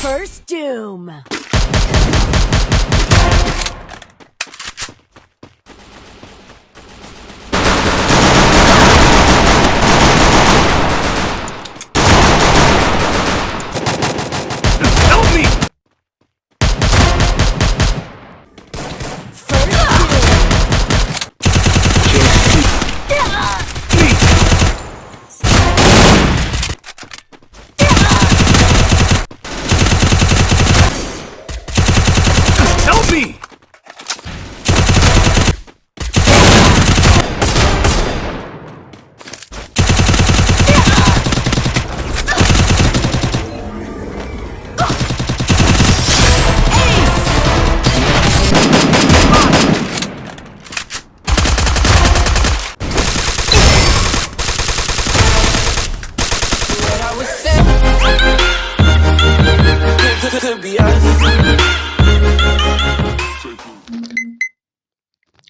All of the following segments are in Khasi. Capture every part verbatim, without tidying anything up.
First Doom. Help me! First Doom. Help me!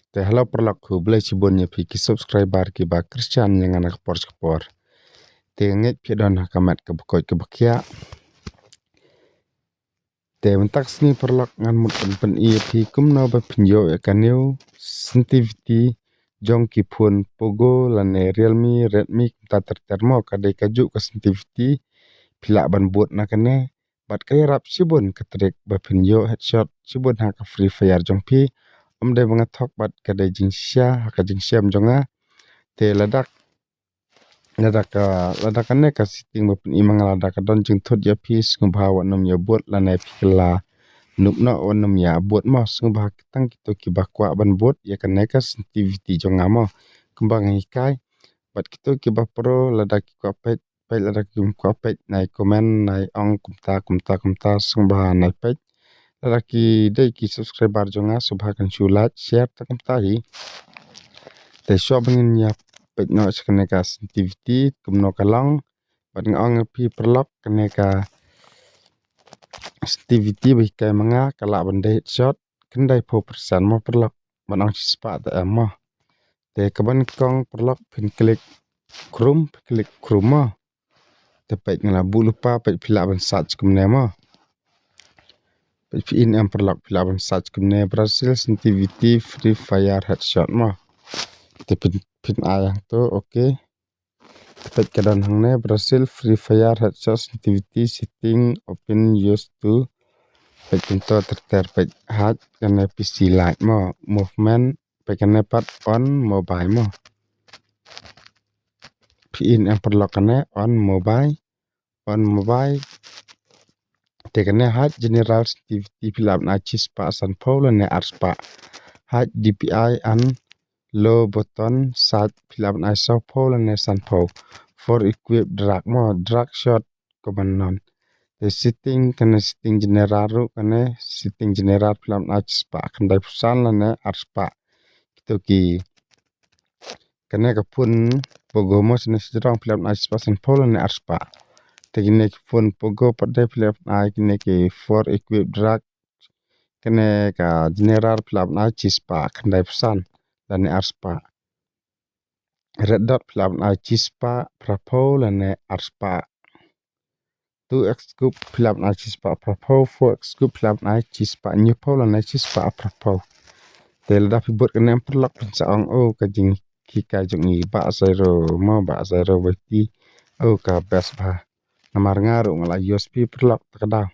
Te hello paralok, khublei shibun ïa phi ki subscriber kiba kyrshan ïa nga na ka por sha ka por. Te ngeit phi don ha ka met kaba koit kaba khiah. Te mynta ka sngi paralok ngan mut ban pyni ïa phi kumno ba phin ïoh ïa ka new sensitivity jong ki phone Pogo lane Realme, Redmi kumta ter ter mo, ka dei kajuh ka sensitivity. Phi lah ban bud na kane bad ka ïarap shibun ka trick ba phin ïoh headshot shibun ha ka Free Fire jong phi. Ym dei ba nga thok bad ka dei jingshisha ha ka jingshem jong nga. Te lada lada ka, lada kane ka setting ba pyni ma nga lada ka don jingthut ïa phi, sngewbha wat nym ïa bud lane phi kylla, nop noh wat nym ïa bud mo, sngewbha tang kito kiba kwah ban bud ïa kane ka sensitivity jong nga mo. Kumba nga hikai bad kito kiba pro lada ki kwah peit, peit, lada kim kwah peit nai comment, nai ong kumta kumta kumta, sngewbha nai peit. Lada ki dei ki subscriber jong nga sngewbha kan shu like, share ta kumta hi. Te shuwa ba ngin ïa peit noh sha kane ka sensitivity kumno ka long. Bad nga ong ïa phi paralok, kane ka sensitivity ba hikai ma nga ka lah ban dei headshot khyndai phew percent mo paralok. Ban ong shispah te em mo. Te kaba nyngkong paralok phin klik Chrome, phin klik Chrome mo. Te peit nga la buh lypa, peit phi lah ban search kumne mo. Peit phi in em paralok, phi lah ban search kumne Brazil sensitivity Free Fire headshot mo. Te phin, phin ai hangto, okay. Peit ka don hangne Brazil Free Fire headshot sensitivity setting, open, use to. Peit kumto ter ter, peit hide, kane P C light mo, movement, peit kane pat on mobile mo. Phi in em paralok kane on mobile, on mobile. Te kane hide general sensitivity phi lah ban ai shispah sanphew lane arspah. Hide D P I and low button sight phi lah ban ai sawphew lane sanphew. For equip drag mo, drag shot kumno. Te setting, kane setting general ruh, kane setting general phi lah ban ai shispah khyndai phew san lane arspah. Kito ki, kane ka phone Pogo mo, shane sha jrong phi lah ban ai shispah sanphew lane arspah. Te kine ki phone Pogo pat de phi lah ban ai kine ki for equip drag. Kane ka general phi lah ban ai shispah khyndai phew san lane arspah. Red dot phi lah ban ai shispah phraphew lane arspah. Two X scope phi lah ban ai shispah phraphew, four X scope phi lah ban ai shispah hynñiewphew lane shispah phraphew. Te lada phi bud kane em paralok phin sa ong, oh, ka jinghikai jong ngi Bah Zairo mo, Bah Zairo Y T, oh, ka best bha. Namar nga ruh nga la use phi paralok ta ka daw.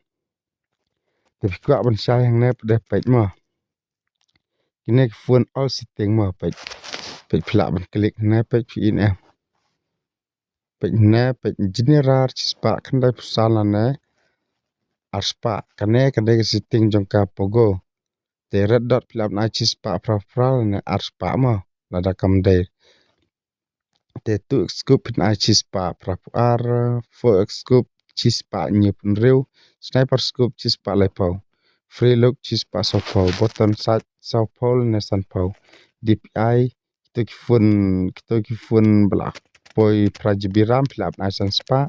Te phi kwah ban shai hangne pat de peit mo. Kine ki phone all setting mo, peit. Peit phi lah ban klik hangne, peit phi in em. Peit hangne, peit general shispah khyndai phew san lane arspah. Kane ka dei ka setting jong ka Pogo. Te red dot phi lah ban ai shispah phraphew lane arspah mo, lada kam dei. Te two X scope phin ai shispah phraphew ar, four X scope shispah hynñiewphew hynriew, sniper scope shispah laiphew, free look shispah sawphew, button sight sawphew lane sanphew, D P I, kito ki phone, kito ki phone ba la poi phra G B RAM phi lah ban ai san spah,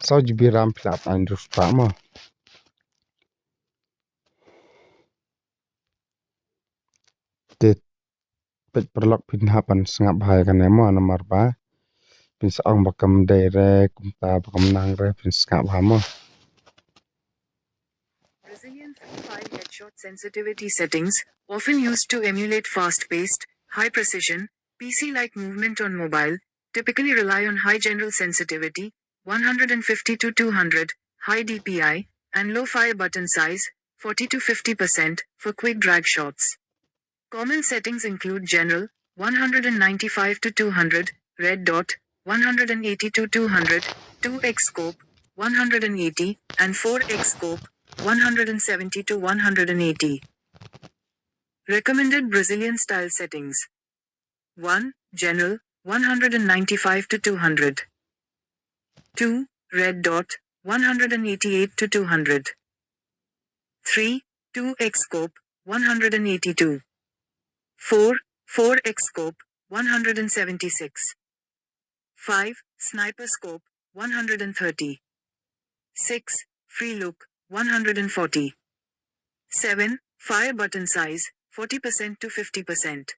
saw G B RAM phi lah ban ai hynriew spah mo. Te peit paralok phin hap ban sngap bha ïa kane mo, namar ba phin sa ong ba kam dei re kumta, ba kam nang re, phin sngap bha mo. Fire headshot sensitivity settings, often used to emulate fast-paced, high-precision, P C-like movement on mobile, typically rely on high general sensitivity, one hundred fifty to two hundred, high D P I, and low fire button size, forty to fifty percent, for quick drag shots. Common settings include general, one hundred ninety-five to two hundred, red dot, one hundred eighty to two hundred, two X scope, one hundred eighty, and four X scope, one hundred seventy to one hundred eighty. Recommended Brazilian style settings. One, general, one hundred ninety-five to two hundred. Two, red dot, one hundred eighty-eight to two hundred. Three, two X scope, one hundred eighty-two. Four, four X scope, one hundred seventy-six. Five, sniper scope, one hundred thirty. Six, free look, one hundred forty. Seven, fire button size, forty percent to fifty percent.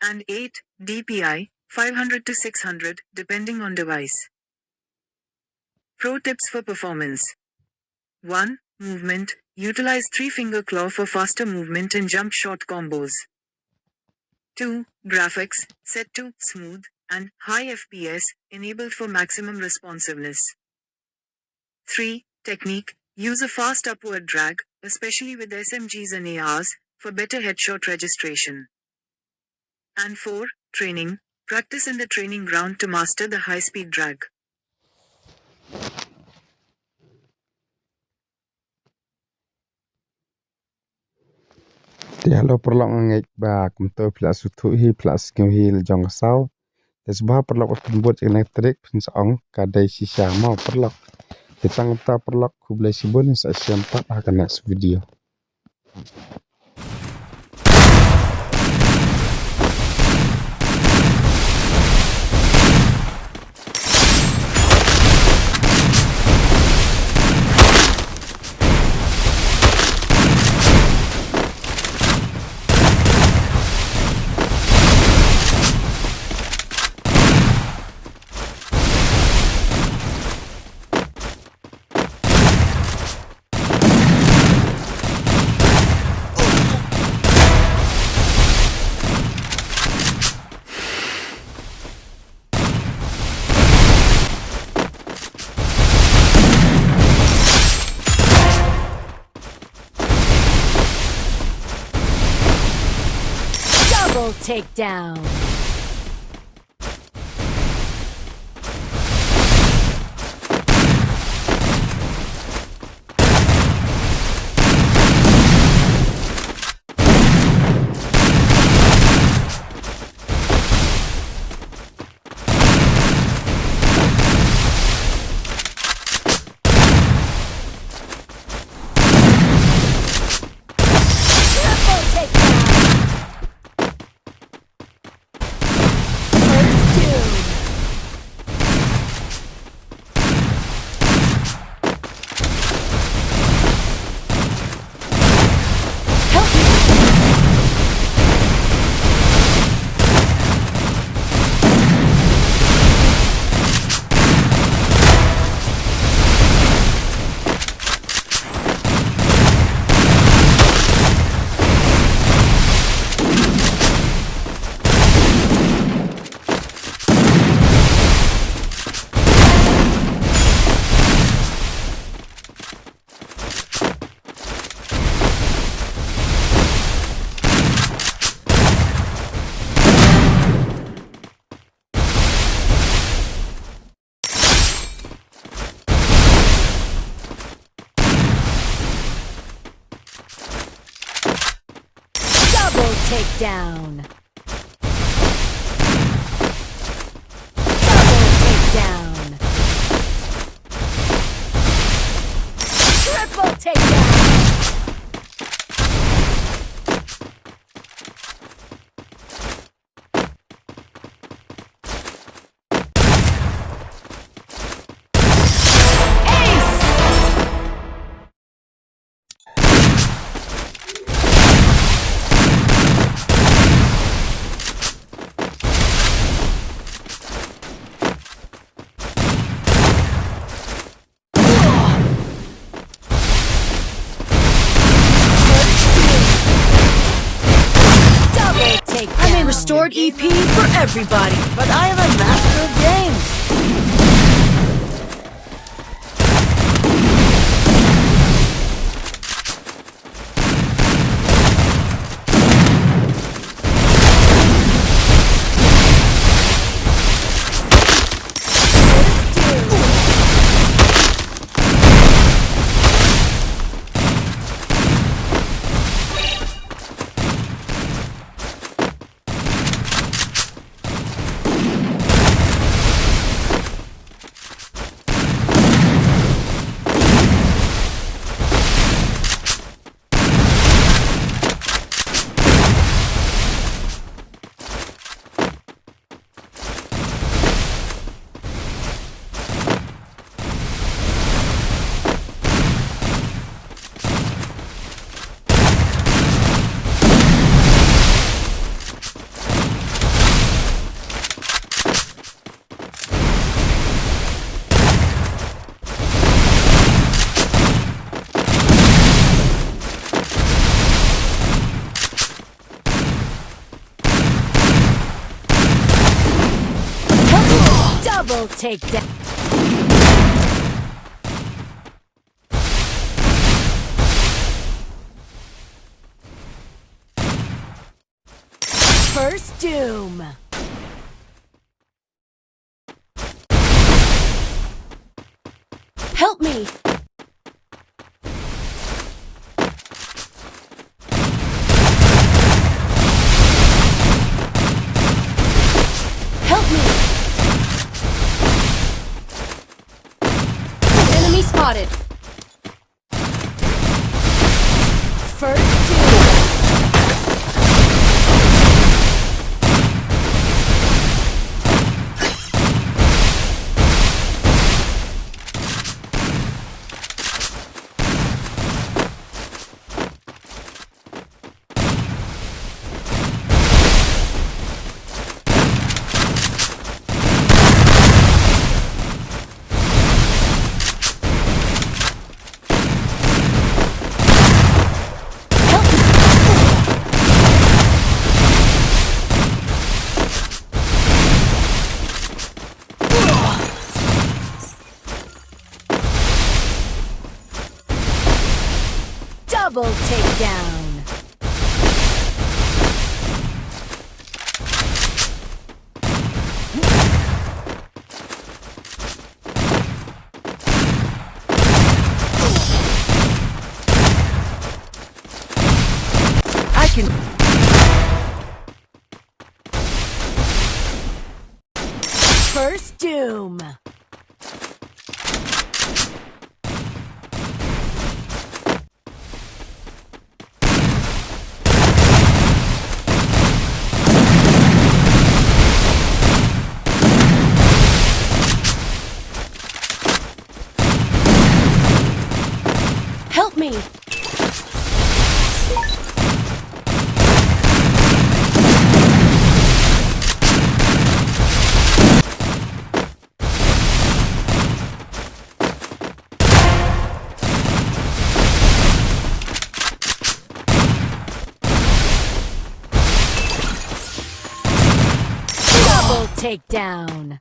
And eight, D P I, five hundred to six hundred, depending on device. Pro tips for performance. One, movement, utilize three finger claw for faster movement and jump shot combos. Two, graphics, set to smooth and high F P S, enabled for maximum responsiveness. Three, technique, use a fast upward drag, especially with S M Gs and A Rs, for better headshot registration. And four, training, practice in the training ground to master the high speed drag. Te hello paralok, nga ngeit ba kumto phi la sngewthuh hi, phi la sngew hi la jong ka saw. Te sbha paralok, ba phin bud ïa kane ka trick phin sa ong ka dei shisha mo paralok. Te tang kata paralok, khublei shibun, sa ïashem pat ha ka next video. Double takedown. Triple takedown. First doom. Help me. Double takedown. Double takedown. Triple takedown. Ace! Stored E P for everybody. But I am a master of games. Double takedown. First Doom. Help me! Help me! Enemy spotted! First Doom. Double takedown. I can. First Doom. Help me! Double takedown.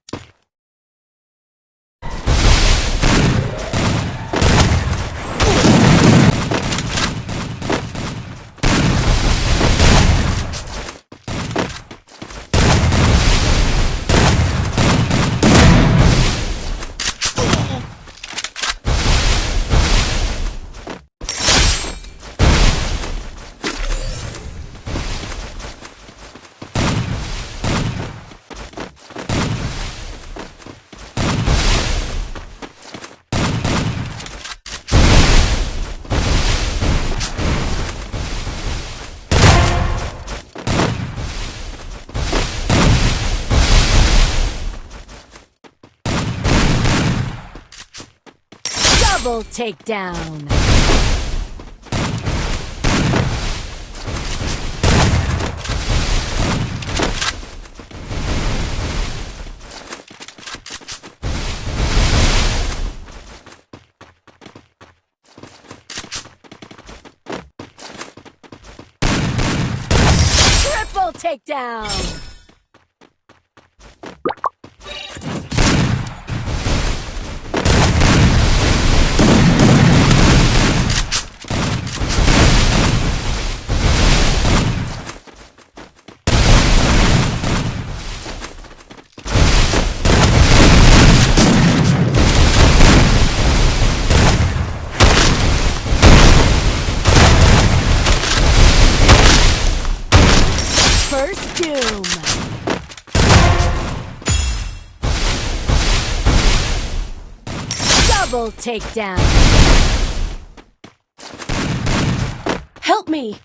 Double takedown. Triple takedown. Double takedown. Help me.